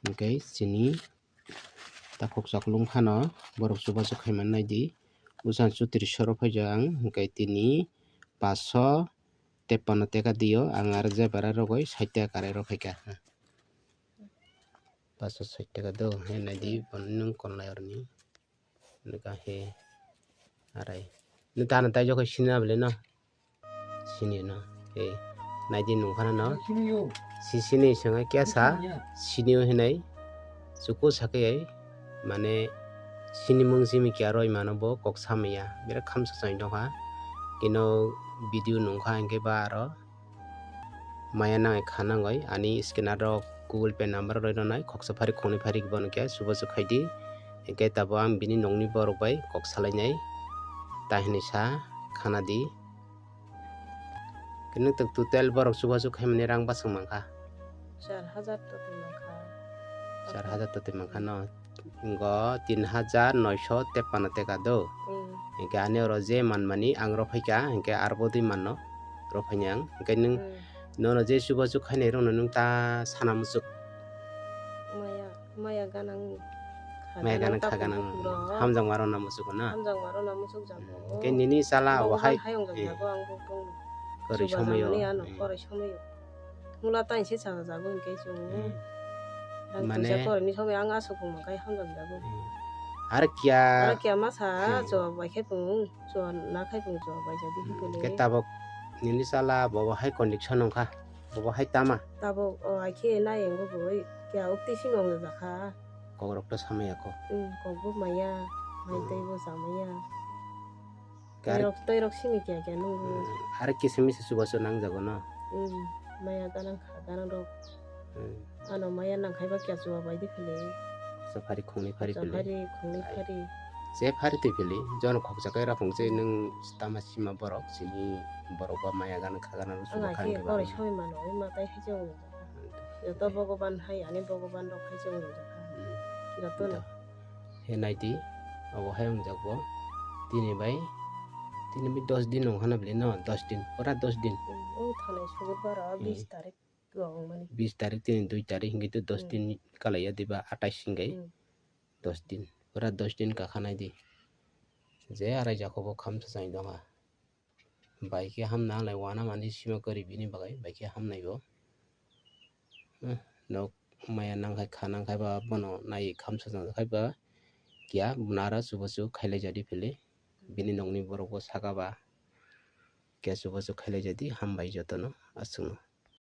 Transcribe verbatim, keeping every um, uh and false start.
Hwnkhe chini takhuk chaklung phano borok chubachu khaimani naidi. Bwsang chutris soro phaijak ang, hwnkhe tini paso teppanno teka dio, ang aro je bara rogoi sait taka karai rw phaikha. Paso sait taka do, he naidi, bono nwng konlai oroni. Nukha he arai. Nukha ano tai jokhe sini na bwle no? Sini no. He naidi nungkhana no. Sini yo. Si sini swnga kya sa? Sini ya. Sini yo hinai. Chuku sakhe ai. Mane sini mung simi kya roi mano bo kok samaya. Bera khamsa chai nokha. Kino video nungkha hingke ba aro. Maya nangwi kha nangwi ani scanner rok Google Pay number roi rwnai khoksa phari khongnwi phari bono khe chubachu khaidi. Hingke tabuk ang bini nokni borok bai kok salainai ta hinwi sa khana di. Khe nwng tok total borok chubachu khaimani rang bwswk mankha? Char hajar to twi mankha. Char hajar to twi mankha no. Ngo tin hajar noisho teppanno teka do. Mm. Hingke ani oro je manmani ang rw phaikha, hingke arbo dui manno rw phaini ang. Hingke nwng, mm, nono je chubachu khainai rokno nwng ta sana muchuk. Maya, maya ganang. Maya ganang kha ganang. Hamjakma rwna muchuk na. Hamjakma rwna muchuk jago. Hingke nini chala bo wahai. Hai wng jago ang bo. Kwrwi somoyo. Ano kwrwi somoyo. Mula ta se chajak jago hingke chwng. Hmm. Ang mane, twisa koroi ni somoi ang aswk wngma khe hamjak jago. Hmm. Ar kiya. Ar kiya masa, hmm, chuwa bai khe pung, chuwa na khai pung, chuwa bai jadi, hmm, hingke le. Khe tabok nini chala bo bo hai condition wngkha, bo bo hai tama. Tabok o hai khe nai wngwi bo kiya ukti simi wngjakha. Kokrok to samaya ko. Hmm, kok bo maya, mai tei bo chamaya. Gari. Toirok, toirok simi kiya kiya nungo. Hmm, aro kisim misi chubachu nangjago no? Hmm, maya ganang kha ganang rok. Hmm. Ano maya nang khai ba kiya chuba bai di phili. Sa phari khongni phari phili. Phari khongni phari. Je phari twi phili, jono khoksa kai raphung je nwng tama sima borok, sini borok ba maya ganang kha ganang rok chuba kha hingke ba. Ang hai khe koroi soi mano, oi ma tai hai je wng. Hmm. Joto Bhogoban hai, ani Bhogoban rok hai se wngjakha. Hmm. Jotono. He naidi, obo hai wngjakgo. Tini bai, tini bai dos din wngkha na bwle no, dos din, pura dos din. Hmm, o thanai sukur bara, hmm, bis tarik o wngmani. Bis tarik tini dui tarik hingke to dos, hmm, din kalaiya diba, atais hingke. Hmm. Dos din, pura dos din kakha naidi. Je arai jakhobo khamsa chai dongha. Bai khe hamna lai wana mani sima kwrwi bini bagwi, bai khe hamnai bo. Eh, nok maya nang khai kha nang khai ba bono nai khamsa jang khai ba kiya nara chubachu khailai jadi phili. Bini nokni borok bo saka ba kiya chubachu khailai jadi hambai jotono aswkno.